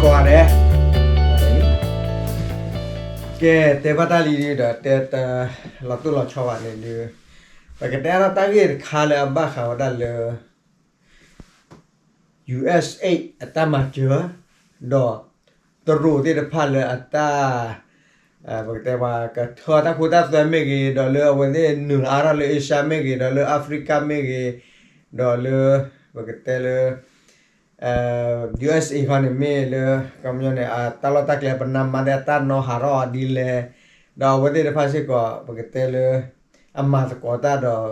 ကွၢ်ဒဲး, ကဲ တဲဘၣ်တၢ်လံဒီး တဲတလီၤတိၢ်လီၤဆီဘၣ်န့ၣ်ဒီး ပကတဲအါထီၣ်တၢ်ဂ့ၢ်တခါလၢအဘၣ်ဃးဝဲဒၣ်လၢ ယူႇအၢၣ်အ့ၣ် အတၢ်မၤစၢၤ ဒီးတရူးသ့ၣ်တဖၣ်လၢအတၢ် ပကတဲပှၤ ကထၢတၢ်ခိတၢ်သွဲမ့ၢ်ဂ့ၤ, ဒီးလၢအဝဲသ့ၣ်နုာ်လီၤအါထီၣ်လၢ Asia မ့ၢ်ဂ့ၤ, ဒီးလၢ Africa မ့ၢ်ဂ့ၤ, ဒီးလၢ ပကတဲလၢ ယူၢ်အၢ်အ့ၣ် ခီန့ၣ်မ့ၢ်လၢ ကညီန့ၣ် အတၢ်လီၢ်တၢ်ကျဲ ပနၢ်မါသ့ၣ်အတၢ်နီၣ်ဟးထီၣ်အီၤဒ်လဲၣ်, ဒီးအဝဲသ့ၣ်တဖၣ်စ့ၢ်ကီး ပကတဲလၢ အမၤသကိးတၢ်ဒီး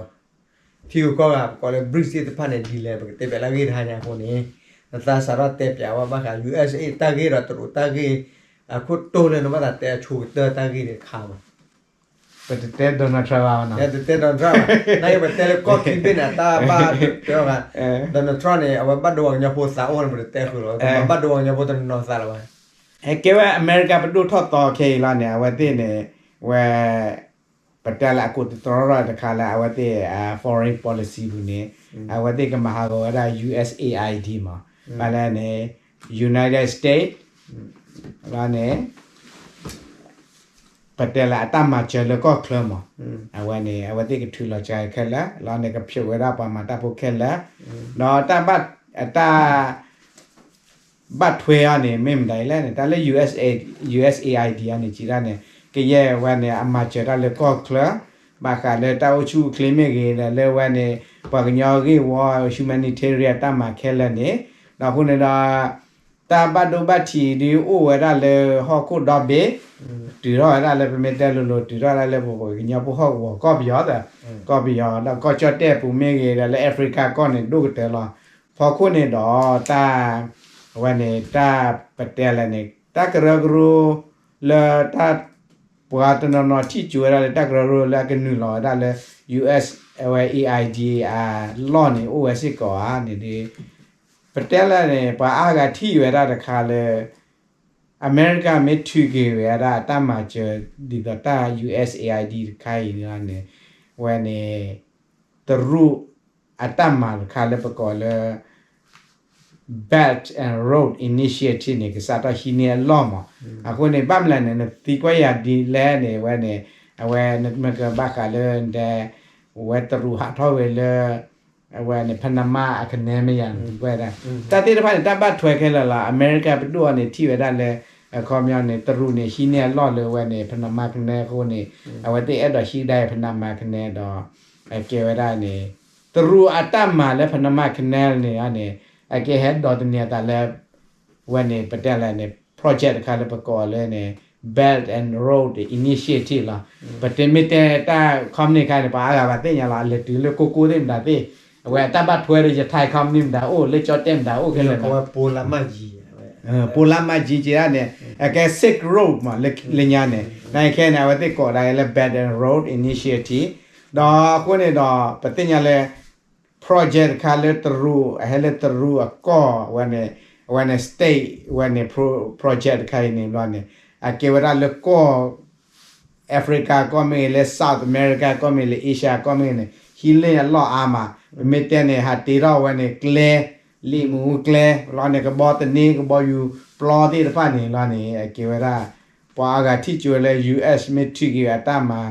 ထံဂုၤကီၢ်ဂၤ ပကိးလၢ BRICS သ့ၣ်တဖၣ်န့ၣ်ဒ်လဲၣ် ပကတဲပျးလၢအဂ့ၢ်တဟါညါအဃိန့ၣ် နသးစးထီၣ်တဲပျးဝဲဘၣ်ဃး ယူၢ်အၢ်အ့ၣ် တၢ်ဂ့ၢ်ဒီးတရူးတၢ်ဂ့ၢ် အခိၣ်တိၢ်လၢနဘၣ်သးတဲအဆိကတၢၢ်တၢ်ဂ့ၢ်န့ၣ်တခါမး. ပတတဲ Donald Trump ဘၣ်နီၤ, တတဲ Donald Trump ဘၣ်, နာ်က့ပတဲလၢကီၢ်ခံဘ့ၣ်န့ၣ် အတၢ်ဘၣ်တဲအီၤဂၤ Donald Trump န့ၣ် အဝဲဘၣ်ဒိပှၤကညီဖိသးအိၣ်န့ၣ် ပတတဲဃုာ်လီၤ, ဘၣ်ဒိပှၤကညီဖိတနီၤသးလၢၤဘၣ်. ဟဲကဲဝဲအမဲရကၤပဒိၣ်ထီၣ်သီခဲအံၤလီၤန့ၣ် အဝဲသ့ၣ်န့ၣ် ဝဲ ပတဲလၢအကိးတတြီထီၣ်တခါလၢအဝဲသ့ၣ် foreign policy ပူၤန့ၣ် အဝဲသ့ၣ်ကမၤဟးဂီၤဝဲဒၣ် ယူၢ်အၢ်အ့ၣ် မး, ဘၣ်လဲၣ်န့ၣ် United States လီၤန့ၣ် ပတဲလၢအတၢ်မၤစၢၤလၢကီၢ်ချၢမး, အဝဲန့ၣ် အဝဲသ့ၣ်ကထုးလီၤစှၤခဲလၢာ် လီၤန့ၣ် ကဖျိးဝဲဒၣ်ပှၤမၤတၢ်ဖိခဲလၢာ်, ဒီးတၢ်ဘၣ် အတၢ် ဘၣ်ထွဲအီၤန့ၣ် မ့ၢ်မတၤလဲၣ်န့ၣ် တၢ်လၢ ယူႇအၢ်အ့ၣ် ယူႇအၢ်အ့ၣ် န့ၣ် ကံဒၣ်န့ၣ် ကယဲၢ်ဝဲန့ၣ် အမၤစၢၤတၢ်လၢကီၢ်ချၢ ဘၣ်ဃးလၢတၢ်အိၣ်ဆူၣ်အိၣ်ချ့မ့ၢ်ဂ့ၤ ဒီးလၢဝဲန့ၣ် ပှၤကညီဂ့ၢ်ဝီ humanitarian တၢ်မၤခဲလၢာ်န့ၣ်, ဒီးအဃိန့ၣ်ဒီး တၢ်ဘၣ်ဒိဘၣ်ထံးဒ်အိၣ်ဝဲဒၣ်လၢဟီၣ်ခိၣ်ဒီဘ့ၣ်, တုၤထီၣ်ဝဲဒၣ်လၢပမ့ၢ်တဲလိၤလိၤ တုၤထီၣ်ဝဲဒၣ်လၢပပှၤကညီဖိဟီၣ်ကဝီၤကီၢ်ပယီၤ, ကီၢ်ပယီၤ ဒီးကီၢ်ကၠီၣ်တဲၣ်ပူၤမ့ၢ်ဂ့ၤ ဒီးလၢ Africa ကီၢ်န့ၣ် ဒိၣ်ကတၢၢ်လီၤ. ဖီခိၣ်န့ၣ်ဒီး တၢ် အဝဲန့ၣ် တၢ်ပတဲလဲၣ်န့ၣ် တၢ်ကရၢကရိလၢတၢ် ပှၤတနီၤနီၤထံၣ်ကၠိဝဲဒၣ်လၢတၢ်ကရၢကရိလၢအကနုာ်လီၤဝဲဒၣ်လၢ ယူႇအၢ်အ့ၣ် အဝဲ အ့ၣ် အၢၣ် အလီၢ်န့ၣ် အိၣ်ဝဲစ့ၢ်ကီးဧါန့ၣ်ဒီး ပတဲလဲၣ်န့ၣ် ပှၤအါဂၤထံၣ်ဝဲဒၣ်တခါလၢ အမဲရကၤမ့ၢ်ထုးက့ၤဝဲဒၣ်တၢ်မၤစၢၤ ဒ်သိးတၢ် ယူႇအၢ်အ့ၣ် တခါအံၤန့ၣ် ဝဲန့ၣ် တရူးအတၢ်မၤတခါလၢပကိးလၢ Belt and Road Initiative န့ၣ် ကစးထီၣ်ဟံးန့ၢ်အလီၢ်မး. အဃိန့ၣ် ဘၣ်မနုၤလဲၣ်န့ၣ် နသံကွၢ်ယၤဒ်လဲၣ်န့ၣ် ဝဲန့ၣ် အဝဲနမ့ၢ်ကဘၣ်ဃးလၢဒဲ ဝဲတရူးဟးထီၣ်ဝဲလၢ အဝဲန့ၣ် Panama အ canal မ့ၢ်ယၤန့ၣ် သံကွၢ်ဒၣ် တၢ်သ့ၣ်တဖၣ်န့ၣ် တၢ်ဘၣ်ထွဲခဲလၢာ်လီၤ. အမဲရကၤပဒိၣ်အီၤန့ၣ် ထံၣ်ဝဲဒၣ်လၢ အခီပညီန့ၣ် တရူးန့ၣ် ဟံးန့ၢ်အလီၢ်လၢဝဲန့ၣ် Panama Canal အဃိန့ၣ် အဝဲသ့ၣ်အဲၣ်ဒိးဟံးကဒါအံၤ Panama Canal ဒီး အကဲဝဲဒၣ်န့ၣ် တရူးအတၢ်မၤလၢ Panama Canal န့ၣ်န့ၣ် အကဲဟဲဒိးသန့ၤအသးလၢ ဝဲန့ၣ် ပတဲလဲၣ်န့ၣ် project တခါလၢပကိးလၢန့ၣ် Belt and Road Initiative လီၤ. ပတမ့ၢ်တဲတၢ် company တခါန့ၣ် ပှၤအါဂၤဘၣ်သ့ၣ်ညါလီၤ. အလဲၤတုၤလၢကိကိၢ်သ့ၣ်မတၤသ့ၣ် အဝဲအတၢ်ဘၣ်ထွဲဒီး ယထါ company မတၤအိၣ် လၢကၠီၣ်တဲၣ်မတၤအိၣ်ခဲလၢာ် ပိလါမၢ်ယံၤ ပိလါမၢ်ယံၤက့ဒၣ်န့ၣ် အကဲ Silk Road မး လၢညါန့ၣ် နာ်က့ခဲန့ၣ် အဝဲသ့ၣ်ကိးဒၣ်လၢ Belt and Road Initiative ဒီးအဃိန့ၣ်ဒီး ပသ့ၣ်ညါလၢ project တခါလၢတရူး အဟဲလၢတရူးအကီၢ်ဝဲန့ၣ် အဝဲန့ၣ် state ဝဲန့ၣ် pro- project တခါအံၤန့ၣ်ဘျီန့ၣ် အကဲဝဲဒၣ်လၢကီၢ် Africa ကီၢ်မ့ၢ်ဂ့ၤ လၢ South America ကီၢ်မ့ၢ်ဂ့ၤ လၢ Asia ကီၢ်မ့ၢ်ဂ့ၤန့ၣ် ဟံးန့ၢ်အလီၢ်အါမး. ပမ့ၢ်တဲန့ၣ် ဟးတ့ထီၣ်ဝဲန့ၣ် ကျဲ လံာ်မူကျဲ လီၤန့ၣ် ကဘီသန့ ကဘီယူၤပျီသ့ၣ်တဖၣ်န့ၣ်လီၤန့ၣ် အကဲဝဲဒၣ် ပှၤအါဂၤထံၣ်ကၠိဝဲလၢ ယူၢ်အ့ၣ် မ့ၢ်ထုးက့ၤအတၢ်မၤ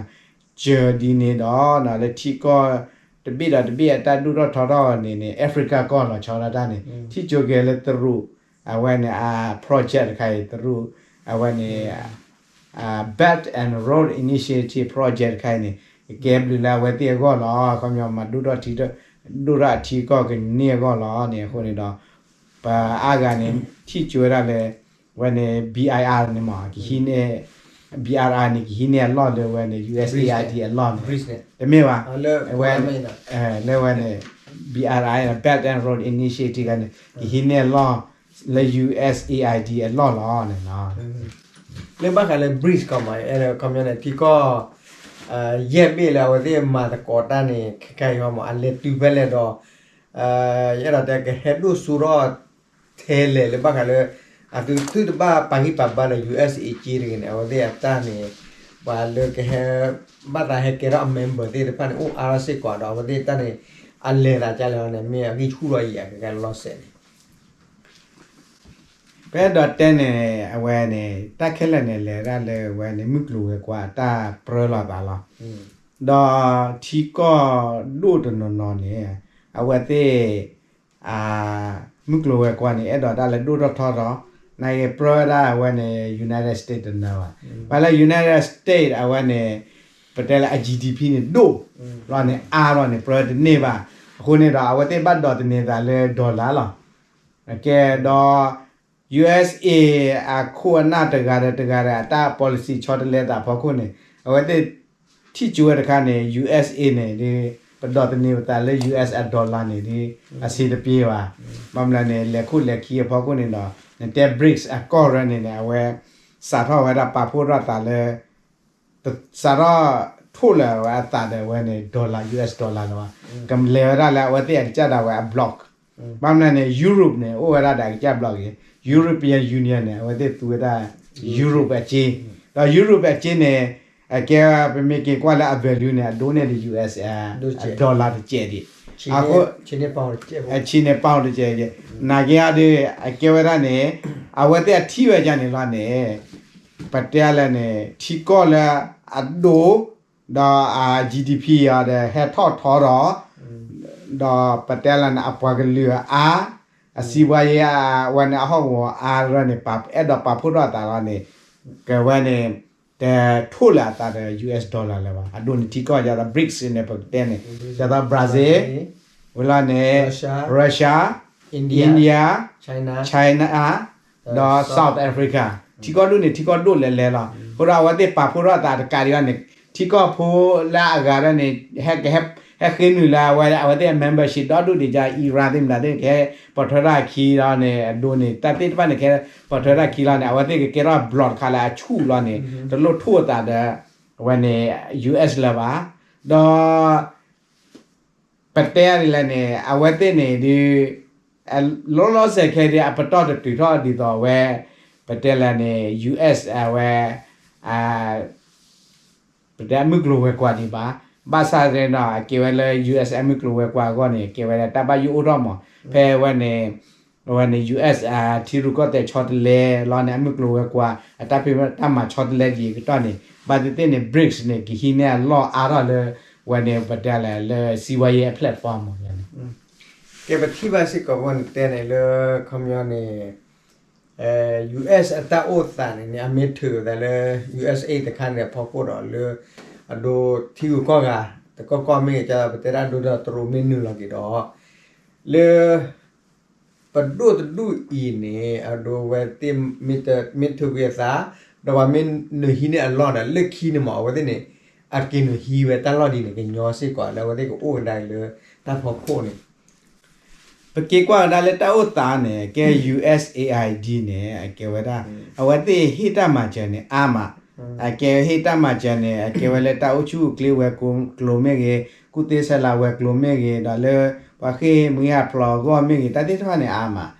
စၢၤဒ်န့ၣ်ဒီး လၢထံကီၢ်တဘ့ၣ်ဒီးတဘ့ၣ်အတၢ်ဒိၣ်ထီၣ်ထီထီၣ်န့ၣ်န့ၣ် Africa ကီၢ်လီၤဆီဒၣ်တၢ်န့ၣ် ထံၣ်ကၠိက့ၤလၢတရူး အဝဲန့ၣ် အ project တခါအံၤ တရူး အဝဲန့ၣ် Belt and Road Initiative project တခါအံၤန့ၣ် ကကဲဘျုးလၢအဝဲသ့ၣ်အဂီၢ်လီၤ. ခီပညီမၤဒိၣ်ထီၣ်ထံ ဒိၣ်ထီၣ်အထံကီၢ်ကန့ၢ်အဂီၢ်လီၤန့ၣ် အဃိန့ၣ်ဒီး ပှၤအါဂၤန့ၣ် ထံၣ်ကၠိဝဲဒၣ်လၢ ဝဲန့ၣ် BIR န့ၣ်မး ကဟံးန့ၢ် BRI န့ၣ် ကဟံးန့ၢ်အလီၢ်လၢဝဲန့ၣ် ယူၢ်အ့ၣ် အ့ၣ် အ့ၣ် အလီၢ်န့ၣ် တမ့ၢ်ဘၣ် ဝဲ လၢဝဲန့ၣ် BRI Belt and Road Initiative န့ၣ် ကဟံးန့ၢ်အလီၢ်လၢ ယူၢ်အ့ၣ် အ့ၣ် အ့ၣ် အလီၢ်လီၤန့ၣ်လီၤ. လၢဘၣ်ဃးလၢ BRICS ကီၢ်မး အဲၣ်ဒိးခီပညီန့ၣ် ထံကီၢ် ယဲၢ်ဘ့ၣ်လၢအဝဲသ့ၣ်မၤသကိးတၢ်န့ၣ် ခဲခါအံၤဟီမး အလဲၤတုၤဖဲလဲၣ်ဒီး ယအဲၣ်ဒိးတဲကဟဲဒိၣ်စိထီၣ်ထဲလဲၣ် လၢဘၣ်ဃးလၢ အသုသုတဘၣ်ပာ်ဂံၢ်ပာ်ဘါဒီး ယူၢ်အ့ၣ် အ့ၣ် တဂ့ၤန့ၣ် အဝဲသ့ၣ်အတၢ်န့ၣ် ပှၤလၢကဟဲ ဘၣ်သးဟဲကဲထီၣ်အ member သ့ၣ်တဖၣ်န့ၣ် အိၣ်အါထီၣ်စ့ၢ်ကီးဒီး အဝဲသ့ၣ်တၢ်န့ၣ် အလဲၤသးကလဲၣ်န့ၣ် မ့ၢ်အဂံၢ်ဆူၣ်ထီၣ်အံၤ အကကဲလီၤစဲးန့ၣ် ပ အဲၣ်ဒိးတဲန့ၣ် အဝဲန့ၣ် တၢ်ခဲလၢာ်န့ၣ် လဲၤဒၣ်လၢအဝဲန့ၣ် မုၢ်ကျိၤဝဲၤကွာ်အတၢ်ပြၢလိာ်သးလီၤ. ဒီးထံကီၢ်ဒိၣ်တနီၤနီၤန့ၣ် အဝဲသ့ၣ် မုၢ်ကျိၤဝဲၤကွာ်န့ၣ် အဲၣ်ဒိးတၢ်လၢဒိၣ်ထီၣ်ထီထီၣ်, နာ်က့ပြၢဝဲဒၣ်အဝဲန့ၣ် United States တနၢၤဘၣ်. ဘၣ်လၢ United States အဝဲန့ၣ် ပတဲလၢအ GDP န့ၣ်ဒိၣ်လီၤန့ၣ် အါလီၤန့ၣ် ပြၢတန့ၢ်ဘၣ်. အဃိန့ၣ်ဒီး အဝဲသ့ၣ်ဘၣ်ဒိးသန့ၤသးလၢ dollar လီၤ. ကဲဒီး USA အခိၣ်အနၢ်တဂၤဒီးတဂၤဒီး အတၢ် policy ဆီတလဲသးအဖီခိၣ်န့ၣ် အဝဲသ့ၣ်ထံၣ်ကၠိဝဲတခါန့ၣ် USA န့ၣ် ပဒိးသန့ၤပသးလၢ US အ dollar န့ၣ် အဆ့တပျ့ဘၣ်. ဘၣ်မနုၤန့ၣ် လဲၤခိၣ်လဲၤခံအဖီခိၣ်န့ၣ်ဒီး နတဲ BRICS အကီၢ်ရၢန့ၣ်န့ၣ် အဝဲစးထီၣ်ဝဲဒၣ်ပာ်ဖှိၣ်ထီၣ်သးလၢ စးထီၣ်ထိၣ်လၢာ်ဝဲအသးဒီးအဝဲန့ၣ် dollar, US dollar လၢၤဘၣ်. ကလဲၤဝဲဒၣ်လၢအဝဲသ့ၣ်အကစၢ်ဒၣ်ဝဲအ bloc. ဘၣ်မနုၤန့ၣ် Europe န့ၣ် အိၣ်ဝဲဒၣ်ဒီးအကစၢ် bloc အံၤ European Union န့ၣ် အဝဲသ့ၣ်သူဝဲဒၣ် Europe အစ့, ဒီး Europe အစ့န့ၣ် အကဲပမ့ၢ်က့ၤကွၢ်လၢအ value န့ၣ် အဒိန့ၢ်ဒီး US dollar တစဲးဒံး, အဃိ ဆ့န့ၢ် pound တစဲးဒံး, နာ်က့အီၤဒီး အကဲဝဲဒၣ်န့ၣ် အဝဲသ့ၣ်အထံၣ်ဝဲဒ်န့ၣ်လီၤန့ၣ် ပတဲလၢန့ၣ် ထံကီၢ်လၢအဒိၣ် ဒီးအ GDP အီၤဒီးဟဲထီၣ်ထီထီၣ်, ဒီးပတဲလၢန့ၣ် အပှၤကလုာ်အါ, အစံးဘှါယဲ အဝဲန့ၣ်အဟီၣ်ကဝီၤအါရၢန့ၣ် အဲၣ်ဒိးပာ်ဖှိၣ်ထီၣ်အသးလီၤန့ၣ် ကဝဲန့ၣ် တထိၣ်လၢာ်အသးဒီး US dollar လၢၤဘၣ်. အဒိန့ၣ်ထံကီၢ်ဒ်သိး BRICS န့ၣ် ပကတဲန့ၣ် ဒ်သိး Brazil, ဝံၤလီၤန့ၣ် Russia, India, China, ဒီး South Africa ထံကီၢ်ဒိၣ်န့ၣ် ထံကီၢ်ဒိၣ်လဲၤလဲၤလီၤ. အဃိဒီးအဝဲသ့ၣ်ပာ်ဖှိၣ်ထီၣ်အသးတကးဒံးဘၣ်န့ၣ် ထံကီၢ်ဖိလၢအဂၤဒီးန့ၣ် ဟဲ ဟဲဃ့နုာ်လၢအဝဲ အဝဲသ့ၣ်အ membership ဒီဒူၣ်ဒံးက Iran သ့ၣ်မတၤသ့ၣ်န့ၣ် ကဟဲပိာ်ထွဲထီၣ်အခံဒီးန့ၣ် အဒိန့ၣ် တၢ်သ့ၣ်တဖၣ်န့ၣ် ကဟဲပိာ်ထွဲထီၣ်အခံလီၤန့ၣ် အဝဲသ့ၣ်ကကဲထီၣ် bloc တခါလၢအဆူၣ်လီၤန့ၣ် တလိၣ်ထိၣ်အသးဒီး အဝဲန့ၣ် US လၢၤဘၣ်. ဒီး ပတဲဒ်လဲၣ်န့ၣ် အဝဲသ့ၣ်န့ၣ်ဒုး လီၤလီၤဆဲးဆဲးခဲဒုး အပတီၢ်တတုၤထီၣ်ဒ်သိးအဝဲ ပတဲလၢန့ၣ် US အဝဲ ပတဲအမုၢ်ကျိၤဝဲၤကွာ်ဒံးဘၣ်. ဘၣ်ဆၣ်ဒီး အကဲဝဲလၢ US အမုၢ်ကျိၤဝဲၤကွာ်အဂီၢ်န့ၣ် ကဲဝဲဒၣ်တၢ်ဘၣ်ယိၣ်အိၣ်ထီၣ်မး ဖဲဝဲန့ၣ် အဝဲန့ၣ် US အထံရူၢ်ကီၢ်သဲးဆီတလဲလီၤန့ၣ် အမုၢ်ကျိၤဝဲၤကွာ် အတၢ်ဖံးတၢ်မၤဆီတလဲဒ်အံၤကတီၢ်န့ၣ် ဘၣ်သ့ၣ်သ့ၣ်န့ၣ် BRICS န့ၣ် ကဟံးန့ၢ်အလီၢ်အါထီၣ်လၢ ဝဲန့ၣ် ပတဲလၢ လၢစံးဝဲယဲၢ်အ platform မးန့ၣ် ကဲပထံၣ်ဘၣ်စ့ၢ်ကီးဝဲန့ၣ်တဲန့ၣ်လၢ ခီပညီန့ၣ် US အတၢ်အိၣ်သးန့ၣ်န့ၣ် အမ့ၢ်ထုးသးလၢ USA တခါန့ၣ်အဖီခိၣ်ဒီးလၢ အဒိထံဂုၤကီၢ်ဂၤ တကီၢ်ကီၢ်မ့ၢ်ဂ့ၤ ကပတဲဒၣ်ဒိဒီးတရူးမ့ၢ်နုာ်လီၤက့ၤဒီး လၢ ပဒိၣ်တဒူၣ်အံၤန့ၣ် အဒိဝဲသ့ၣ်မ့ၢ်ထုးကွံာ်အသး ဒီးပှၤမ့ၢ်နုာ်ဟံးန့ၢ်အလီၢ်ဒီး လၢခံန့ၣ်မး အဝဲသ့ၣ်န့ၣ် အက့ၤနုာ်ဟံးဝဲတၢ်လီၢ်ဒ်န့ၣ် ကညီစ့ၢ်ကီးလၢအဝဲသ့ၣ်ကအိၣ်ကဒါအံၤလၢတၢ်ဖီခိၣ်န့ၣ် ပက့ၤကွၢ်ကဒါလၢတၢ်အိၣ်သးန့ၣ် အကဲ USAID န့ၣ် အကဲဝဲဒၣ် အဝဲသ့ၣ်ဟ့ၣ်တၢ်မၤစၢၤန့ၣ် အါမး အကဲဟ့ၣ်တၢ်မၤစၢၤန့ၣ် အကဲဝဲလၢတၢ်အိၣ်ဆူၣ်အိၣ်ချ့ဝဲၤကျိၤမ့ၢ်ဂ့ၤ ကူၣ်သ့ဆဲးလၤဝဲၤကျိၤမ့ၢ်ဂ့ၤ ဒီးလၢ ပှၤဃ့ၢ်မှံဟးဖျိးအဂီၢ်မ့ၢ်ဂ့ၤ တၢ်သ့ၣ်တဖၣ်န့ၣ်အါမး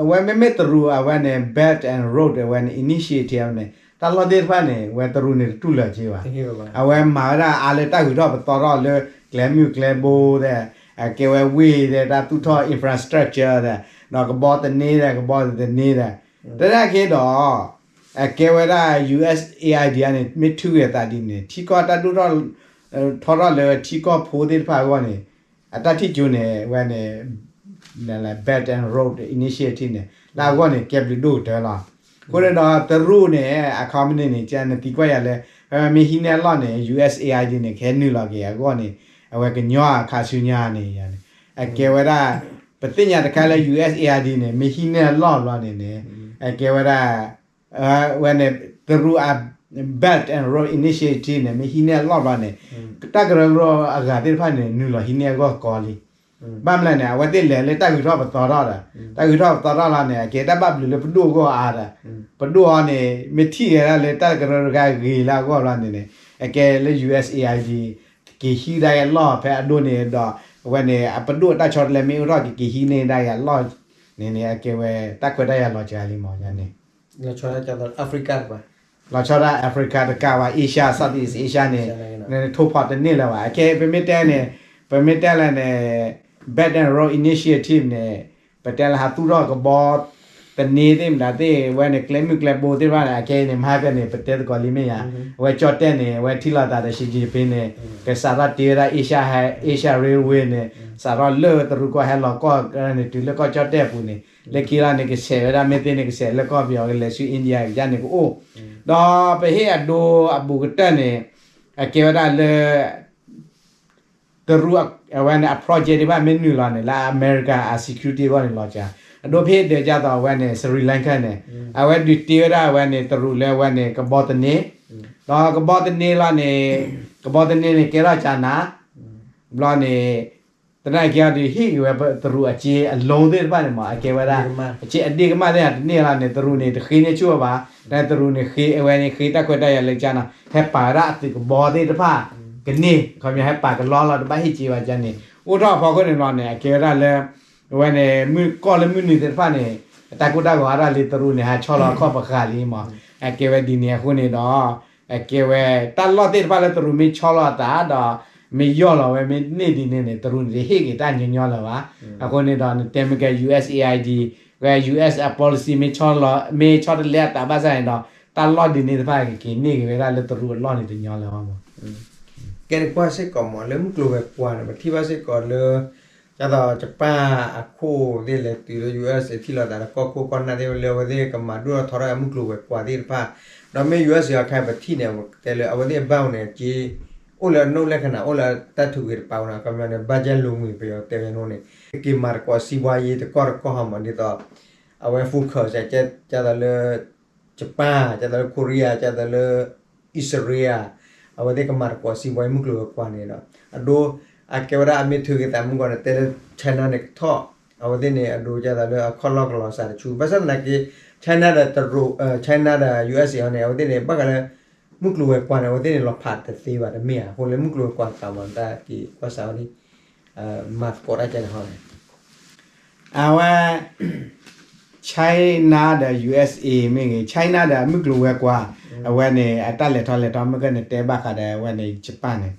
အဝဲမ့မ့ၢ်တရူး အဝဲန့ၣ် Belt and Road အဝဲန့ၣ် initiative န့ၣ် တၢ်လီၢ်သ့ၣ်တဖၣ်န့ၣ် ဝဲတရူးန့ၣ်တတူၢ်လၢၤက့ဘၣ်. အဝဲမၤဝဲဒၣ်အါလၢတၢ်ဂုၤထီၣ်ပသီထီၣ်လၢ ကျဲမုၢ်ကျဲဘိသ့ၣ် အကဲဝဲဝ့ၢ်သ့ၣ် တၢ်သူၣ်ထီၣ် infrastructure သ့ၣ် ဒီးကဘီသန့သ့ၣ် ကဘီသန့သ့ၣ် တဒၣ်က့ဒီး အကဲဝဲဒၣ် USAID န့ၣ် မ့ၢ်ထုးက့ၤအသးဒ်န့ၣ် ထံကီၢ်တၢ်ဒိၣ်ထီၣ် ထီထီၣ်လၢထံကီၢ်ဖိသ့ၣ်တဖၣ်အဂီၢ်န့ၣ် အတၢ်ထံၣ်ကၠိန့ၣ် ဝဲန့ၣ် Belt and Road Initiative န့ၣ် လၢအဂီၢ်န့ၣ် ကဲဘျုးဒိၣ်ကတၢၢ်လီၤ. အဃိန့ၣ်ဒီး တရူးန့ၣ် အ company န့ၣ် ကနသံကွၢ်ယၤလၢ မ့ၢ်ဟံးန့ၢ်အလီၢ်န့ၣ် USAID န့ၣ် ကဟဲနုာ်လီၤက့ၤအဂီၢ်န့ၣ် အဝဲကညီအခါဆူညါန့ၣ် အကဲဝဲဒၣ် ပသ့ၣ်ညါတခါလၢ USAID န့ၣ် မ့ၢ်ဟံးန့ၢ်အလီၢ်ဘျီန့ၣ်န့ၣ် အကဲဝဲဒၣ် ဝဲန့ၣ် တရူးအ Belt and Road Initiative န့ၣ် မ့ၢ်ဟံးန့ၢ်အလီၢ်ဘျီန့ၣ် တၢ်ကရၢကရိအဂၤသ့ၣ်တဖၣ်န့ၣ် နုာ်လီၤဟံးန့ၢ်အဂီၢ်ကီလံ. ဘၣ်မနုၤလဲၣ်န့ၣ် အဝဲသ့ၣ်လဲၤလၢတၢ်ဂုၤထီၣ်ပသီထီၣ်ဒီး တၢ်ဂုၤထီၣ်ပသီထီၣ်လီၤန့ၣ် အကဲတၢ်ဘၣ်ဘျုးလၢပဒိၣ်အဂီၢ်အါဒီး ပဒိၣ်အီၤန့ၣ် မ့ၢ်ထံၣ်ဂ့ၤဒၣ်လၢတၢ်ကရၢကရိဂ့ၤလၢအဂီၢ်လီၤန့ၣ်န့ၣ် အကဲလၢ USAID က့ၤဟံးဒၣ်အလီၢ်ဖဲအဒိန့ၣ်ဒီး အဝဲန့ၣ် အပဒိၣ်အတၢ်ဆီတလဲမ့ၢ်အိၣ်ထီၣ်က့ၤ က့ၤဟံးန့ၢ်ဒၣ်အလီၢ်န့ၣ်န့ၣ် အကဲဝဲတၢ်ခွဲးတၢ်ယာ်လီၤစှၤလံမးန့ၣ် လီၤဆီဒၣ် Africa တကးဘၣ် Asia Southeast Asia န့ၣ် ထိၣ်ဖီၣ်တန့ၢ်လၢၤဘၣ်. အခဲပမ့ၢ်တဲန့ၣ် ပမ့ၢ်တဲလၢန့ၣ် Belt and Road Initiative န့ၣ် ပတဲလၢဟးသူၣ်ထီၣ်ကဘီသ တနံၤသ့ၣ်မတၤသ့ၣ် အဝဲန့ၣ် ကျဲမုၢ်ကျဲဘိသ့ၣ်တဖၣ်န့ၣ် အခဲအံၤန့ၣ် မဟါကန့ၣ် ပတဲသကိးလံမ့ၢ်ဧါ, အဝဲကၠီၣ်တဲၣ်န့ၣ် အဝဲထံၣ်လိာ်သးဒီး Xi Jinping န့ၣ် ကစးထီၣ်တ့ဝဲဒၣ် Asia, Asia Railway န့ၣ် စးထီၣ်လၢတရူးကီၢ်ဟဲလီၤကီၢ်န့ၣ် တုၤလၢကီၢ်ကၠီၣ်တဲၣ်အပူၤန့ၣ် လၢခံလီၤန့ၣ် ကဆဲးဝဲဒၣ် မ့ၢ်သ့န့ၣ် ကဆဲးလၢကီၢ်ပယီၤ ကလဲၤဆူ India ကယါန့ၣ်ကအိၣ်, ဒီးပဟ့ၣ်အဒိအဘူးကတၢၢ်န့ၣ် အကဲဝဲဒၣ်လၢ တရူးအဝဲန့ၣ် အ project ဒံးဘၣ်မ့ၢ်နုာ်လီၤန့ၣ် လၢအမဲရကၤအ security အဂီၢ်န့ၣ်လီၤစှၤ, အဒိဖဲဒၢးကၢ်သိးအဝဲန့ၣ် Sri Lanka န့ၣ် အဝဲဒုးတ့ဝဲဒၣ်အဝဲန့ၣ် တရူးလၢအဝဲန့ၣ် ကဘီသန့, ဒီးကဘီသန့လီၤန့ၣ် ကဘီသန့န့ၣ် ကဲထီၣ်ကၠနၤ ဘျီန့ၣ် သနာ်က့အီၤဒုးဟ့ၣ်က့ၤဝဲတရူးအစ့အ loan သ့ၣ်တဖၣ်န့ၣ်မး အကဲဝဲဒၣ် အစ့အဒ့ၣ်ကမၣ်သ့ၣ်တန့ၢ်လီၤန့ၣ် တရူးန့ၣ် တဃ့န့ၢ်ဆူၣ်အီၤဘၣ်, တၢ်တရူးန့ၣ်ဃ့ အဝဲန့ၣ် ဃ့တၢ်ခွဲးတၢ်ယာ်လၢကၠနၤ ဟဲပာ်ဝဲဒၣ်အသုးကဘီသ့ၣ်တဖၣ် ကန့ၢ် ခီပညီ ဟဲပာ်ကလီလီၤ တဘၣ်ဟ့ၣ်စ့ဘၣ်ကန့ၣ် အိၣ်ထီၣ်အဖီခိၣ်န့ၣ်လီၤန့ၣ် အကဲဝဲဒၣ်လၢ အဝဲန့ၣ် မုၢ်ကီၢ်လၢမုၢ်နုာ်သ့ၣ်တဖၣ်န့ၣ် တၢ်ကိၢ်တၢ်ဂီၤအါထီၣ်လံ တရူးန့ၣ် ဟးဆီလီၤအခီၣ်ပဃာ်လံမး, အကဲဝဲဒ်န့ၣ်အဃိန့ၣ်ဒီး အကဲဝဲ တၢ်လီၢ်သ့ၣ်တဖၣ်လၢတရူးမ့ၢ်ဆီလီၤအသးဒီး မ့ၢ်ယီၢ်လီၤဝဲမ့ၢ်န့ၢ်ဒ်န့ၣ်န့ၣ် တရူးန့ၣ်တဟ့ၣ်က့ၤတၢ်ညီညီလၢၤဘၣ်, အဃိန့ၣ်ဒီး နတဲမ့ၢ်ကဲ USAID ဝဲ US အ policy မ့ၢ်ဆီလီၤ မ့ၢ်ဆီတလဲအသးဘၣ်ဆၣ်န့ၣ်ဒီး တၢ်လီၢ်ဒ်န့ၣ်တဖၣ်ကက့ၤန့ၢ်က့ၤဝဲဒၣ်လၢ တရူးအလီၢ်န့ၣ်တညီလၢၤဘၣ်မး, ကဲန့ၣ်ကွၢ်စ့ၢ်ကီးမး လၢမုၢ်ကျိၤဝဲၤကွာ်န့ၣ် ပထံၣ်ဘၣ်စ့ၢ်ကီးလၢ ဒ်သိး Japan အခိၣ်သ့ၣ်လဲၤတုၤလၢ US ထံၣ်လိာ်သးဒီးကီၢ်ခိၣ်ကီၢ်နၢ်သ့ၣ်လၢအဝဲသ့ၣ်ကမၤဒိၣ်ထီၣ်ထီထီၣ်မုၢ်ကျိၤဝဲၤကွာ်သ့ၣ်တဖၣ်, ဒီးမ့ၢ် US အခါပထံၣ်န့ၣ် တဲလၢအဝဲသ့ၣ်အ ဘဏ် န့ၣ် က့ အိၣ်လၢအနိၣ်လဲၣ်ခနၣ် အိၣ်လၢတၢ်ထုးက့ၤတပာ်ဝဲန့ၣ် အခီပညီန့ၣ် ဘၣ်ကဲလိာ်မုာ် ပယီၤတဲဝဲန့ၣ်န့ၣ် က့ၤမၤသကိးစံးဘှါယ့တကီၢ်တကီၢ်ဟီမး ဒ်သိး အဝဲ focus ဒ်သိးလၢ Japan ဒ်သိးလၢ Korea ဒ်သိးလၢ အံၣ်စရ့လး အဝဲသ့ၣ်ကမၤသကိးစံးဘှါယ့မုၢ်ကျိၤဝဲၤကွာ်န့ၣ်ဒီး အဒိ အကဲဝဲဒၣ်အမ့ၢ်ထုးက့ၤသးမုၢ်ဂီၤန့ၣ် တဲလၢ China န့ၣ်ကထီၣ် အဝဲသ့ၣ်န့ၣ် အဒိ ဒ်သိးလၢအခီၣ်လီၢ်ကလီၤစးတဆူ ဘၣ်ဆၣ်သနာ်က့ China ဒီးတရူး China ဒီး USA အီၤန့ၣ် အဝဲသ့ၣ်န့ၣ် ဘၣ်ဃးလၢ မုၢ်ကျိၤဝဲၤကွာ်န့ၣ် အဝဲသ့ၣ်န့ၣ် လီၤဖးတသ့ဘၣ်တမ့ၢ်ဧါ, အဃိလၢမုၢ်ကျိၤဝဲၤကွာ်တကးမး တၢ်က့ၤကွၢ်စးဝဲဒ် မၤသကိးတၢ်ကဲန့ၣ်ဟီန့ၣ် အဝဲ China ဒီး USA မ့ၢ်ဂ့ၤ China ဒီးမုၢ်ကျိၤဝဲၤကွာ် အဝဲန့ၣ် အတၢ်လဲၤထီၣ်လဲၤထီ မ့ၢ်ကန့ၣ်တဲဘၣ်ဃးဒီး အဝဲန့ၣ် Japan န့ၣ်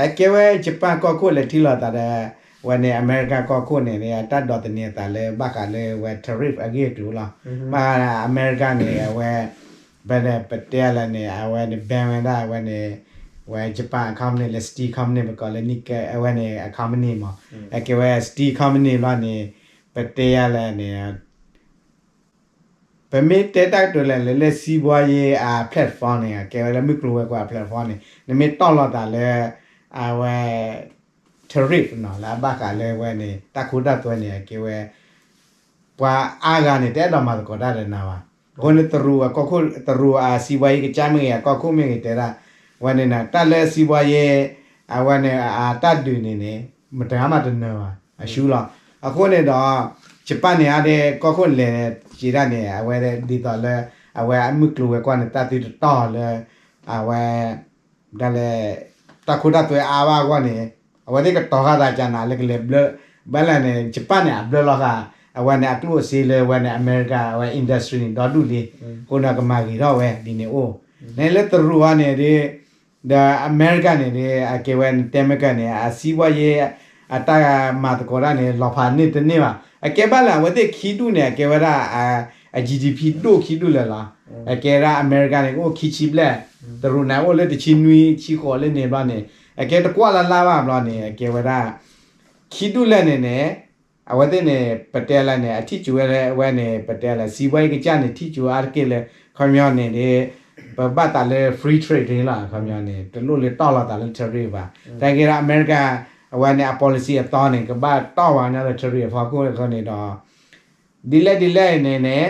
အကဲဝဲ Japan ကီၢ်ခိၣ်လဲၤထံၣ်လိာ်သးဒီး အဝဲန့ၣ် အမဲရကၤကီၢ်ခိၣ်န့ၣ် အတၢ်ဒိးသန့ၤအသးလၢဘၣ်ဃးလၢဝဲ tariff အဂ့ၢ်အကျိၤလီၤ. ဘၣ်ဃးဒီးအမဲရကၤန့ၣ် အဝဲ ပတဲလၢန့ၣ် အဝဲန့ၣ် ban ဝဲဒၣ် အဝဲန့ၣ် ဝဲ Japan company လၢ steel company ပကိးလၢ အဝဲန့ၣ် အ company မး အကဲဝဲ steel company လီၤန့ၣ် ပတဲယၤလၢန့ၣ် ပမ့ၢ်တဲတၢ်ကတိၤလဲၣ်လၢ လၢစံးဘှါယ့အ platform န့ၣ် အကဲဝဲလၢမုၢ်ကျိၤဝဲၤကွာ် platform န့ၣ် နမ့ၢ်တီၢ်လိာ်သးလၢ အဝဲ tariff နီၤ လၢအဘၣ်ဃးလၢဝဲန့ၣ် တၢ်ခိတၢ်သွဲန့ၣ် အကဲဝဲ ပှၤအါဂၤန့ၣ် တအဲၣ်ဒိးမၤသကိးတၢ်ဒီးနၤဘၣ်. အဃိန့ၣ် တရူးအကီၢ်ခိၣ် တရူးအစံးဘှါယ့ကစၢ်မ့ၢ်ဂ့ၤ အကီၢ်ခိၣ်မ့ၢ်ဂ့ၤ တဲဒၣ် ဝဲန့ၣ် တၢ်လၢစံးဘှါယ့ အဝဲန့ၣ် အတၢ်ဒုးန့ၣ်န့ၣ် မတဂၤမးတနၢၤဘၣ် အဆူလီၤ. အဃိန့ၣ်ဒီး ယပၣ်န့ၣ် အါဒၣ်ကီၢ်ခိၣ်လဲၤစံးဒၣ်န့ၣ် အဝဲဒ်သိးလၢ အဝဲအမုၢ်ကျိၤဝဲၤကွာ်န့ၣ် တၢ်သုတတီၢ်လၢ အဝဲ ဒ်လဲၣ် တၢ်ခိတၢ်သွဲအါဘၣ်အဂီၢ်န့ၣ် အဝဲသ့ၣ်ကတီၤဃာ်သးကနၤလၢကလဲၤဘျၢ ဘၣ်လဲၣ်န့ၣ် ယပၣ်န့ၣ် အဘျၢလီၤဃာ် အဝဲန့ၣ် အကျိၣ်အစ့လၢဝဲန့ၣ် အမဲရကၤ အဝဲ industry န့ၣ် ဒီဒူၣ်လံ. အဃိန့ၣ် ကမၤဂ့ၤထီၣ်ဝဲဒ်န့ၣ်အိၣ် န့ၣ်လၢတရူးအီၤန့ၣ်ဒီး ဒီးအမဲရကၤန့ၣ်ဒီး အကဲဝဲနတဲမ့ၢ်ကန့ၣ် အစံးဘှါယ့ အတၢ်မၤသကိးတၢ်န့ၣ် လီၤဖးန့ၢ်တန့ၢ်ဘၣ်. အကဲဘၣ်လၢအဝဲသ့ၣ်ခံဒူၣ်န့ၣ် အကဲဝဲဒၣ် အ GDP ဒိၣ်ခံဒူၣ်လၢာ်လီၤ. အကဲဒၣ်အမဲရကၤန့ၣ် ကအိၣ်ခံဆံဘျဲၣ်, တရူးန့ၣ် အိၣ်လၢတဆံနွံ ဆံဃိးလၢန့ၣ်ဘျီန့ၣ် အကဲတကွၢ်လၢ်လၢ်ဘၣ်ဘျီန့ၣ် အကဲဝဲဒၣ် ခံဒူၣ်လဲၣ်န့ၣ်န့ၣ် အဝဲသ့ၣ်န့ၣ် ပတဲလၢန့ၣ် အထံၣ်ကၠူဝဲလၢအဝဲန့ၣ် ပတဲလၢ စံးဘှါယ့ကစၢ်န့ၣ် ထံၣ်ကၠူအါတက့ၢ်လၢ ခီပညီန့ၣ်ဒီး ပဘၣ်သးလၢ free trade လီၤ. ခီပညီန့ၣ် တလိၣ်လၢတီၢ်လီၤသးလၢ tariff ဘၣ်. တၢ်ကဲဒၣ်အမဲရကၤ အဝဲန့ၣ် အ policy အသီန့ၣ် ကဘၣ်တီၢ်ပှၤကညီလၢ tariff အဖီခိၣ်အဃိန့ၣ်ဒီး ဒ်လဲၣ်ဒ်လဲၣ်န့ၣ်န့ၣ်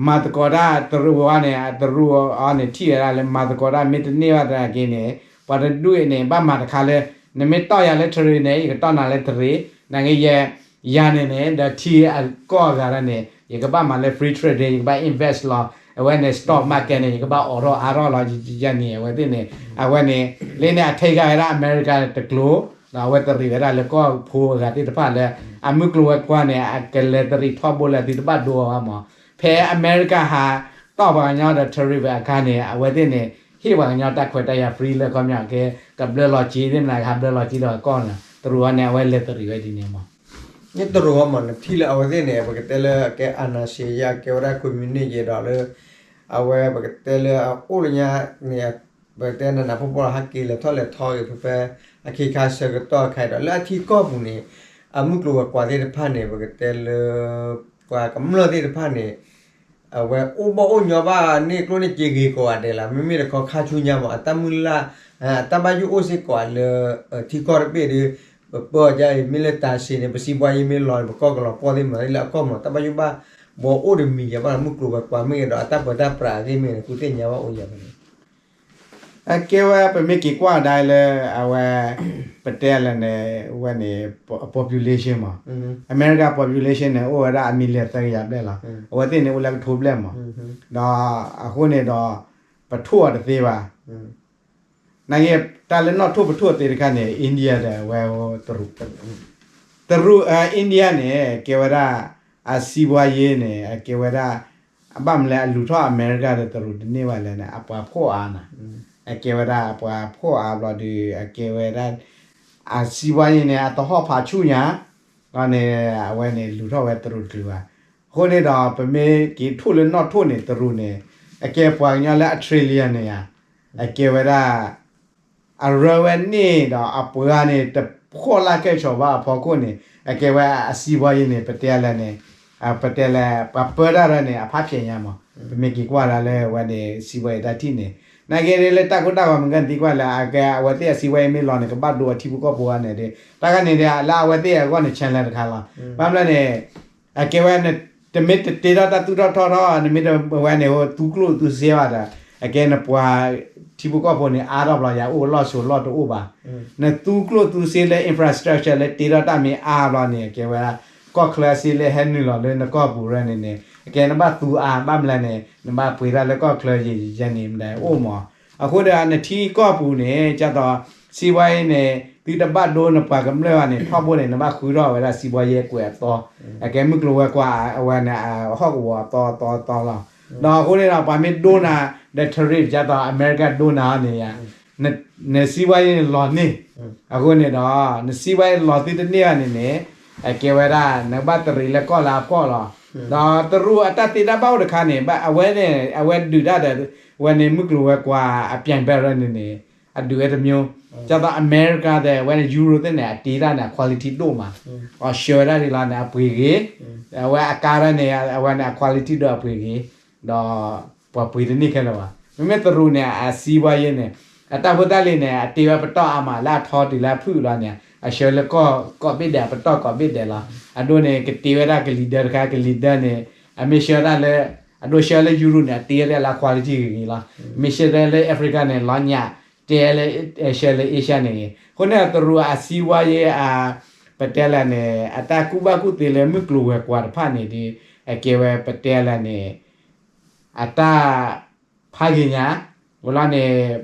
မၤသကိးတၢ်တရူးအီၤန့ၣ် တရူးအီၤန့ၣ် ထံၣ်ဝဲဒၣ်လၢ မၤသကိးတၢ်မ့ၢ်တန့ၢ်ဘၣ်သနာ်က့န့ၣ် ပှၤတဒူၣ်အံၤန့ၣ် ဘၣ်မၤတခါလၢ နမ့ၢ်တီၢ်ယၤလၢ tariff န့ၣ် ယကတီၢ်နၤလၢ tariff နာ်က့ယဲ ယၤန့ၣ်န့ၣ် ဒီးထံအကီၢ်အဂၤဒၣ်န့ၣ် ယကဘၣ်မၤလၢ free trade န့ၣ် ယကဘၣ် invest လီၤ. အဝဲန့ၣ် stock market န့ၣ် ယကဘၣ်အိးထီၣ်အါထီၣ်လီၤ ယန့ၣ် အဝဲသ့ၣ်န့ၣ် အဝဲန့ၣ် လၢန့ၣ် အထံၣ်ကၢ်ဝဲဒၣ်အမဲရကၤတကျိၤ ဒီးအဝဲတရံးဝဲဒၣ်လၢကီၢ်ဖိအဂၤသ့ၣ်တဖၣ်လၢ အမုၢ်ကျိၤဝဲၤကွာ်န့ၣ် အကလဲၤတရံးထီဘိလၢအသုတဘၣ်ဒိအီၤဘၣ်မး. ဖဲအမဲရကၤဟးတီၢ်ပှၤကညီဒီး tariff အခါန့ၣ် အဝဲသ့ၣ်န့ၣ် ဟ့ၣ်ပှၤကညီတၢ်ခွဲးတၢ်ယာ် free လၢခီပညီကဲ ကဘျၢလီၤစ့သ့ၣ်မနုၤ ကဟးဘျၢလီၤစ့ဒီးကီၢ်န့ၣ် တရူးအီၤန့ၣ် အဝဲလဲၤတရံးဝဲဒ်န့ၣ်မး. န့ၣ်တရူးအမး နထံၣ်လၢအဝဲသ့ၣ်န့ၣ် ပကတဲလၢအကဲ အာဏာရှင် ယဲ အကဲဝဲဒၣ် communist ယဲဒီးလၢ အဝဲပကတဲလၢအအိၣ်လၢညါန့ၣ် ပကတဲနးနးဖှီၣ်ဖှီၣ်လီၤ ဟးက့ၤလဲၤထီၣ်လဲၤထီက့ၤဖဲဖဲ အခ့ခါဆၢကတီၢ်အခါဒီး လၢအထံကီၢ်ပူၤန့ၣ် အမုၢ်ကျိၤဝဲၤကွာ်သ့ၣ်တဖၣ်န့ၣ် ပကတဲလၢ ပှၤကမျၢၢ်သ့ၣ်တဖၣ်န့ၣ် အဝဲအိၣ်ဘၣ်အိၣ်ညီဘၣ်န့ၣ် ကျိၣ်န့ၢ်စ့ဂ့ၤကိးဂၤဒဲးလီၤ. မ့မ့ၢ်တခီခါဆူညါမး အတၢ်မုၢ်လၢ် အတၢ်ဘၣ်ယိၣ်အိၣ်စ့ၢ်ကီးလၢ ထံကီၢ်တဘ့ၣ်ဒီး ပပၢအီၤဒ်အံၤ မ့ၢ်လၢတၢ်စ့န့ၣ် ပစံးဘှါယံၤမ့ၢ်လီၤန့ၣ် ပကီၢ်ကလီၤပှီၢ်သ့ၣ်မး လၢအကီၢ်မး တၢ်ဘၣ်ယိၣ်ဘၣ်ဘှီအိၣ်ဒီးမံၤယၤဘၣ် မုၢ်ကျိၤဝဲၤကွာ်မ့ၢ်ဂ့ၤဒီး အတၢ်ပၢတၢ်ပြးသ့ၣ်မ့ၢ်ဂ့ၤန့ၣ် ဃုသ့ၣ်ညါဘၣ်အိၣ်ယၤန့ၣ် အကဲဝဲပမ့ၢ်က့ၤကွၢ်ဒၣ်လၢအဝဲ ပတဲလၢန့ၣ် ဝဲန့ၣ် population မး America population န့ၣ် အိၣ်ဝဲဒၣ်အ million သၢကယၤဘျဲၣ်လီၤ. အဝဲသ့ၣ်န့ၣ် အိၣ်လၢကထိဘျဲၣ်မး ဒီးအဃိန့ၣ်ဒီး ပထိၣ်အီၤတသ့ဘၣ်. နာ်က့ တၢ်လၢနီၣ်ထိၣ်ပထိၣ်သ့တခါန့ၣ် India ဒီးအဝဲ တရူး တရူး India န့ၣ် ကဲဝဲဒၣ် အစံးဘှါယ့န့ၣ် အကဲဝဲဒၣ် အဘၣ်မနုၤလဲၣ် အလူၤထီၣ်အမဲရကၤဒီးတရူးတန့ၢ်ဘၣ်လဲၣ်န့ၣ် အပှၤဖှီၣ်အါနီၤ အကဲဝဲဒၣ်ပှၤဖှီၣ်အါဘျီဒီး အကဲဝဲဒၣ် အစံးဘှါယ့န့ၣ် အတဟီၣ်ဖးဆူၣ်ညါ ဒီးန့ၣ် အဝဲန့ၣ်လူၤထီၣ်ဝဲတရူးတကလုာ်ဘၣ်. အဃိန့ၣ်ဒီး ပမ့ၢ်က့ၤထိၣ်လၢနီၣ်ထိၣ်န့ၣ် တရူးန့ၣ် အကဲပှၤကညီလၢ Australia န့ၣ်ဧါ အကဲဝဲဒၣ် အရၢဝဲန့ၣ်ဒီးအပှၤန့ၣ် တဖှီၣ်လၢ်ကဲၣ်ဆိးဘၣ်အဖီခိၣ်န့ၣ် အကဲဝဲအစံးဘှါယ့န့ၣ် ပတဲလဲၣ်န့ၣ် ပတဲလဲၣ် ပှၤပၢတၢ်ရၢန့ၣ် အဖးဖျဲးညါမး ပမ့ၢ်က့ၤကွၢ်ဒၣ်လၢဝဲန့ၣ် စံးဘှါယ့တၢ်ထံၣ်န့ၣ် နာ်က့လၢတၢ်ကိၢ်တၢ်ဂီၤမ့ၢ်ကနသံကွၢ်လၢ အကဲအဝဲသ့ၣ်အစံးဘှါယ့မ့ၢ်လီၤန့ၣ် ကဘၣ်ဒိအထံဖိကီၢ်ဖိအါန့ၣ်ဒီး တၢ်ခါန့ၣ်ဒီး လၢအဝဲသ့ၣ်အဂီၢ်န့ၣ် challenge တခါလီၤ. ဘၣ်မနုၤလဲၣ်န့ၣ် အကဲဝဲ တမ့ၢ်တတ့ထီၣ်တၢ်သူၣ်ထီၣ်ထီထီၣ် နမ့ၢ်တဝဲန့ၣ် သူကျိၣ်သူစ့ဘၣ်ဒီး အကဲနပှၤထံဖိကီၢ်ဖိန့ၣ် အါထီၣ်ဘျီယၤ အိၣ်လီၢ်ဆိးလီၢ်တအိၣ်ဘၣ်. နသူကျိၣ်သူစ့လၢ infrastructure လၢတ့ထီၣ်တၢ်မ့ၢ်အါဘျီန့ၣ် အကဲဝဲဒၣ် ကီၢ်ချၢစ့လၢဟဲနုာ်လီၤလၢနကီၢ်ပူၤရၢန့ၣ်န့ၣ် အကဲနဘၣ်သူအါ ဘၣ်မနုၤလဲၣ်န့ၣ် နဘၣ်ပှ့ၤတၢ်လၢကီၢ်ချၢယံၤယံၤန့ၣ် မတၤအိၣ်မး. အဃိဒီး နထံကီၢ်ပူၤန့ၣ် ကၢ်သိး စံးဘှါယ့န့ၣ် သုတဘၣ်ဒိနပှၤကမျၢၢ်ဘၣ်န့ၣ် ထီဘိန့ၣ် နဘၣ်ဃုထီၣ်ဝဲဒၣ်စံးဘှါယ့ကွဲးအသီ, အကဲမုၢ်ကျိၤဝဲၤကွာ်အဝဲန့ၣ် ဟီၣ်ကဝီၤအသီအသီအသီလီၤ. ဒီးအဃိန့ၣ်ဒီး ပှၤမ့ၢ်ဒိနၤ ဒီး tariff ကၢ်သိး အမဲရကၤဒိနၤန့ၣ်ယါ နစံးဘှါယ့န့ၣ်လီၤန့ၢ်, အဃိန့ၣ်ဒီး နစံးဘှါယ့လီၤသုတန့ၢ်ဘၣ်န့ၣ်န့ၣ် အကဲဝဲဒၣ် နကဘၣ်တရံးလၢကီၢ်လၢအဖှီၣ်လီၤ. ဒီးတရူးအတၢ်သ့တၢ်ဘၣ်အိၣ်တခါန့ၣ် အဝဲန့ၣ် အဝဲဒုးတၢ်ဒီး ဝဲန့ၣ်မုၢ်ကျိၤဝဲၤကွာ်အပြိုင်ဘက်ရၢန့ၣ်န့ၣ် အဒုးဝဲတမျိုး, ကၢ်သိးအမဲရကၤဒီး အဝဲန့ၣ် Euro သ့ၣ်န့ၣ် အတ့တၢ်န့ၣ် အ quality ဒိၣ်မး, အဆှၢဝဲဒၣ်ဒ်လီၤန့ၣ် အပှ့ၤဂ့ၤ, အဝဲအကါရၢန့ၣ် အဝဲန့ၣ် အ quality ဒိၣ်အပှ့ၤဂ့ၤ, ဒီးပှၤပှ့ၤတန့ၢ်ခဲလၢာ်ဘၣ်. မ့မ့ၢ်တရူးန့ၣ် အစံးဘှါယ့န့ၣ် အတၢ်ဖိတၢ်လံၤန့ၣ် အတ့ဝဲပတီၢ်အါမး လၢအထီတုၤလၢအဖုၣ်လီၤန့ၣ် အဆှၢလၢကီၢ်ကိးဘ့ၣ်ဒဲး အပတီၢ်ကိးဘ့ၣ်ဒဲးလီၤ. အဒိန့ၣ် ကတ့ဝဲဒၣ်ကလံၤဒၢတခါ ကလံၤဒၢန့ၣ် အမ့ၢ်ဆှၢဒၣ်လၢ အဒိဆှၢလၢ Euro န့ၣ် အတ့ဝဲဒၣ်လၢအ quality ဂ့ၤဂ့ၤလီၤ. မ့ၢ်ဆှၢဒၣ်လၢ Africa န့ၣ် လီၤညၣ် တဲလၢ ဆှၢလၢ Asia န့ၣ်ဂ့ၤ. အဃိန့ၣ် တရူးအစံးဘှါယ့ ပတဲလဲၣ်န့ၣ် အတၢ်ကူၣ်ဘၣ်ကူၣ်သ့လၢမုၢ်ကျိၤဝဲၤကွာ်တဖၣ်န့ၣ်ဒီး အကဲဝဲပတဲလဲၣ်န့ၣ် အတၢ်ဖးဂ့ၤညါ, ဝဲလီၤန့ၣ်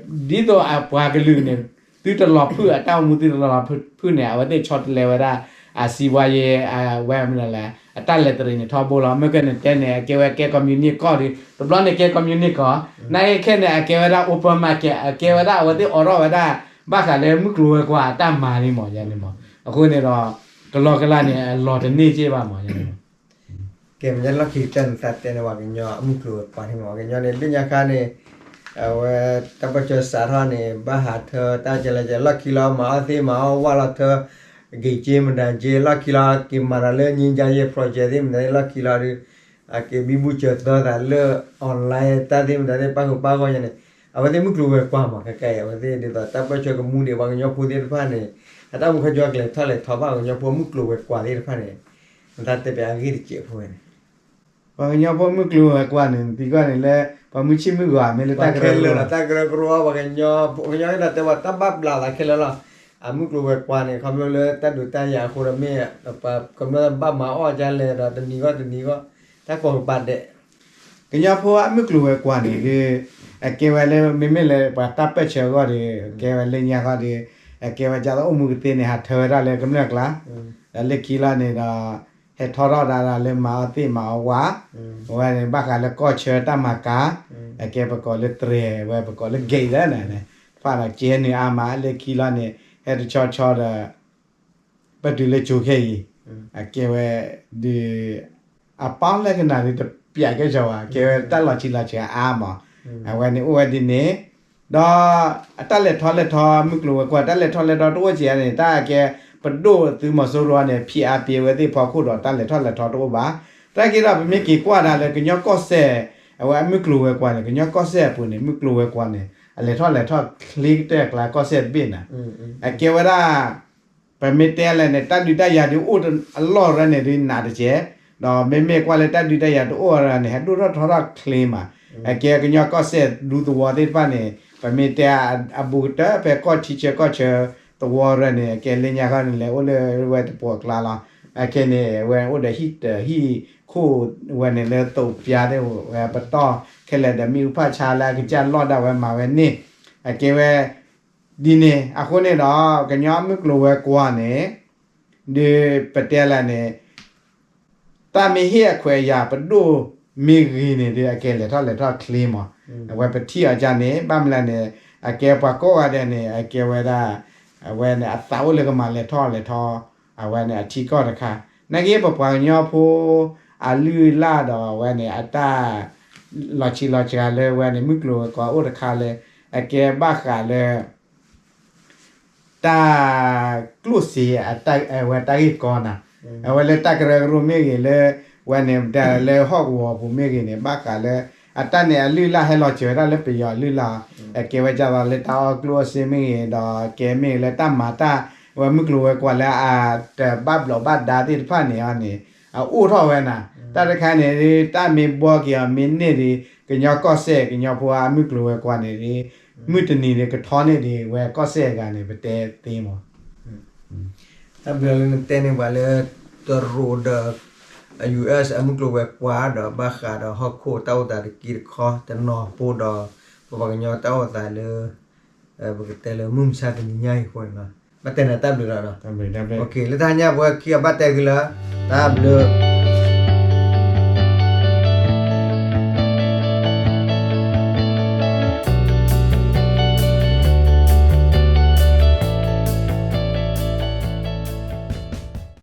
ဒ်သိးအပှၤကလုာ်န့ၣ် သုတလီၤဖုၣ်အတၢ်အိၣ်မူ သုတလီၤဖုၣ်န့ၣ် အဝဲသ့ၣ်ဆီတလဲဝဲဒၣ် အစံးဘှါယ့ အဝဲမနုၤလဲၣ် အတၢ်လဲၤတရံးန့ၣ်ထီဘိလီၤ. မ့ၢ်ကဲန့ၣ်တဲန့ၣ် အကဲဝဲကဲ communist ကီၢ်ဒီး တဘျီန့ၣ်ကဲ communist ကီၢ်, နာ်က့ခဲန့ၣ် အကဲဝဲဒၣ် open market အကဲဝဲဒၣ် အဝဲသ့ၣ်အိးထီၣ်ဝဲဒၣ် ဘၣ်ဃးလၢမုၢ်ကျိၤဝဲၤကွာ်အတၢ်မၤန့ၣ်မး ယါန့ၣ်မး. အဃိန့ၣ်ဒီး ကလီကလါန့ၣ် အလီၤတန့ၢ်က့ၢ်ဘၣ်မး ယါန့ၣ်မး. ကဲ မ့ၢ်လီၢ်ခံကတၢၢ်န့ၣ် သးတဲန့ၣ် ပှၤကညီအမုၢ်ကျိၤဝဲၤကွာ်န့ၣ်မး ပှၤကညီန့ၣ် လၢညါခါန့ၣ် အဝဲတၢ်ပၢၢ်ဆၢစးထီၣ်န့ၣ် ဘၣ်ဟးထၢတၢ်ကလဲၤကလဲၤ လီၢ်ခံလီၤ မၤအီၣ်သ့ၣ်မၤအီၣ်ဝၣ်လီၤထၢ က့ၤက့မတၤက့ လီၢ်ခံလီၤ က့ၤမၤတၢ်လၢ ငြိမ်းချမ်းရေး project သ့ၣ်မတၤသ့ၣ် လီၢ်ခံလီၤဒီး အက့ၤဘံဘူစၢၤသၢသးလၢ online တၢ်သ့ၣ်မတၤသ့ၣ် ပၣ်ဃုာ်ပၣ်ဂီၢ်ညါန့ၣ် အဝဲသ့ၣ်မုၢ်ကျိၤဝဲၤကွာ်မး ခဲကဲအံၤ အဝဲသ့ၣ်ဒ်သိးတၢ်ပၢၢ်ဆၢကမူဒံး ပှၤကညီဖိသ့ၣ်တဖၣ်န့ၣ် အတၢ်အိၣ်မူခီကလဲၤထီၣ်လဲၤထီဘၣ် ပှၤကညီဖိမုၢ်ကျိၤဝဲၤကွာ်သ့ၣ်တဖၣ်န့ၣ် နတၢ်တဲပၠးအဂ့ၢ်တစဲးဖိဝဲန့ၣ် ပှၤကညီဖိမုၢ်ကျိၤဝဲၤကွာ်န့ၣ် နသံကွၢ်န့ၣ်လၢ ပှၤမုၢ်ဆ့ၣ်မုၢ်ဂီၤ မ့ၢ်လၢတၢ်ကရၢကရိ ပှၤကညီ ပှၤကညီကဒီးတဲဝဲတၢ်ဘၣ်ဘျးသးခဲလၢာ်လီၤ. အမုၢ်ကျိၤဝဲၤကွာ်န့ၣ် ခီဖျိလၢတၢ်ဒုးတၢ်ယၤအဃိဒီးမ့ၢ် ပှၤကမျၢၢ်ဘၣ်မၤအီၣ်ဒ်လဲၣ်ဒီး တနံၤဂီၢ်တနံၤဂီၢ် တၢ်ကိးကပၤဒဲး ကညီဖိအမုၢ်ကျိၤဝဲၤကွာ်န့ၣ်ဒီး အကဲဝဲလၢ မ့မ့ၢ်လၢပှၤတၢ်ပၢၢ်ဆၢအဂီၢ်ဒီး ကဲဝဲလၢညါဃီဒီး အကဲဝဲဒ်သိးအိၣ်မူကသ့န့ၣ် ဟးထၢဝဲဒၣ်လၢကမျၢၢ်ကျါ ဒီးလၢခံလီၤန့ၣ်ဒီး ဟဲထီထီၣ်ဒၣ်လၢမၤအီၣ်သ့ၣ်မၤအီၣ်ဝၣ် အဝဲန့ၣ် ဘၣ်ဃးလၢကီၢ်ဆၢတၢ်မၤကၤ အကဲပကိးလၢတြဲၤဝဲ ပကိးလၢ gate လၢန့ၣ် တဖၣ်ဒီးကဲနုာ်အါမး လၢခံလီၤန့ၣ် ဟဲတဆီဆီဒီး ပတုၤလၢကၠိခဲအံၤ အကဲဝဲဒုး အပာ်လၢကနၣ်ဒုးတပျးကဲစီၤဘၣ် ကဲဝဲတၢ်လီၤဆံးလီၤစှၤအါမး, အဝဲန့ၣ်အိၣ်ဝဲဒ်န့ၣ်, ဒီးအတၢ်လဲၤထီၣ်လဲၤထီမုၢ်ကျိၤဝဲၤကွာ် တၢ်လဲၤထီၣ်လဲၤထီတအိၣ်ကဲန့ၣ် တၢ်အကဲပဒိၣ်သုးမီၤစိရိၤန့ၣ် ဖံးအါပှဲၤဝဲသ့ၣ်ဖီခိၣ်ဒီး တၢ်လဲၤထီၣ်လဲၤထီတအိၣ်ဘၣ်. တၢ်က့ၤဒီးပမ့ၢ်က့ၤကွၢ်ဒၣ်လၢကညီကီၢ်စဲၣ် အဝဲအမုၢ်ကျိၤဝဲၤကွာ်န့ၣ် ကညီကီၢ်စဲၣ်အပူၤန့ၣ် မုၢ်ကျိၤဝဲၤကွာ်န့ၣ် အလဲၤထီၣ်လဲၤထီၣ်ချ့ကတၢၢ်အကျါကီၢ်စဲၣ်တဘ့ၣ်နၤ, အကဲဝဲဒၣ် ပမ့ၢ်တဲလဲၣ်န့ၣ် တၢ်ဒုးတၢ်ယၤဒုးအိၣ်အလီၢ်ရၢန့ၣ်ဒုးနးတကဲး, ဒီးမ့မ့ၢ်ကွၢ်လၢတၢ်ဒုးတၢ်ယၤတအိၣ်ရၢန့ၣ် ဟဲဒိၣ်ထီၣ်ထီထီၣ်ချ့မး, အကဲကညီကီၢ်စဲၣ်ဒူသဝီသ့ၣ်တဖၣ်န့ၣ် ပမ့ၢ်တဲအဘူးကတၢၢ် ဖဲကီၢ်ထံဆၢကီၢ်ဆၢသဝီရၢန့ၣ် အကဲလၢညါခီန့ၣ် လဲၤအိၣ်လၢဝဲတပှီၤအကျါလီၤ. အခဲန့ၣ် အဝဲအိၣ်ဒီးဟံၣ်တဟံၣ်ခိၣ်ဝဲန့ၣ်လၢသိးပျါသ့ၣ် ဝဲပတီၢ်ခဲလၢာ်ဒီးမ့ၣ်အူဖးဆါလၢအကစၢ်လီၢ်ဒၣ်ဝဲမၤဝဲန့ၣ်, အကဲဝဲ ဒ်န့ၣ်အဃိန့ၣ်ဒီး ကညီမုၢ်ကျိၤဝဲၤကွာ်န့ၣ် ဒုးပတဲလဲၣ်န့ၣ် တၢ်မ့ၢ်ဟ့ၣ်အခွဲးအယာ်ပဒိၣ်မ့ၢ်ဂ့ၤန့ၣ်ဒီး အကဲလဲၤထီၣ်လဲၤထီၣ်ချ့မး, အဝဲပထံၣ်အီၤဒ်န့ၣ် ဘၣ်မနုၤလဲၣ်န့ၣ် အကဲပှၤကိးဂၤဒဲးန့ၣ် အကဲဝဲဒၣ် အဝဲန့ၣ် အသးအိၣ်လၢကမၤလဲၤထီၣ်လဲၤထီ အဝဲန့ၣ်အထံကီၢ်တခါ, နာ်က့ပပှၤကညီဖိ အလုၢ်အလၢ်ဒီးအဝဲန့ၣ် အတၢ်လီၤဆံးလီၤစှၤလၢဝဲန့ၣ် မုၢ်ကျိၤဝဲၤကွာ်အိၣ်တခါလၢ အကဲဘၣ်ဃးလၢ တၢ်ကျိၣ်စ့ အဝဲတၢ်ဂ့ၢ်ကီနၤ, အဝဲလၢတၢ်ကရၢကရိမ့ၢ်ဂ့ၤ လၢဝဲန့ၣ် ဒၣ်လၢဟီၣ်ကဝီၤပူၤမ့ၢ်ဂ့ၤန့ၣ် ဘၣ်ဃးလၢ အတၢ်န့ၣ်အလုၢ်အလၢ်ဟဲလီၤစၢၤဝဲဒၣ်လၢပယီၤအလုၢ်အလၢ်, အကဲဝဲဒ်သိးလၢတၢ်အီၣ်ကျိၣ်အီၣ်စ့မ့ၢ်ဂ့ၤ ဒီးကဲမ့ၢ်ဂ့ၤလၢတၢ်မၤတၢ် ဝဲမုၢ်ကျိၤဝဲၤကွာ်လၢအတဘၣ်ဘျီးဘၣ်ဒါသ့ၣ်တဖၣ်န့ၣ်န့ၣ် အအိၣ်ထီၣ်ဝဲနၤ, တၢ်တခါန့ၣ် တၢ်မ့ၢ်ဘှီက့ၤအီၤမ့ၢ်န့ၢ်ဒံး ကညီကီၢ်စဲၣ် ကညီဖိအမုၢ်ကျိၤဝဲၤကွာ်န့ၣ်ဒံး မုၢ်တနံၤန့ၣ်ကထီန့ၢ်ဒံးဝဲကီၢ်စဲၣ်အဂၤန့ၣ် ပတဲသ့မး. တၢ်ဘျုးလၢနတဲန့ၢ်ပှၤလၢ တရူးဒီး US အမုၢ်ကျိၤဝဲၤကွာ်ဒီး ဘၣ်ဃးဒီးဟီၣ်ခိၣ်တၢ်အိၣ်သးတက့တခီတနီၤဖိဒီး ပပှၤကညီတၢ်အိၣ်သးလၢ ပကတဲလၢမုၢ်မဆါတနံၤညါအံၤအဃိန့ၣ်လီၤ. ဘၣ်တဲနၤတၢ်ဘျုးလီၤ. လၢတၢ်ညါပဝဲခံဂၤဘၣ်တဲသုလၢ တၢ်ဘျုး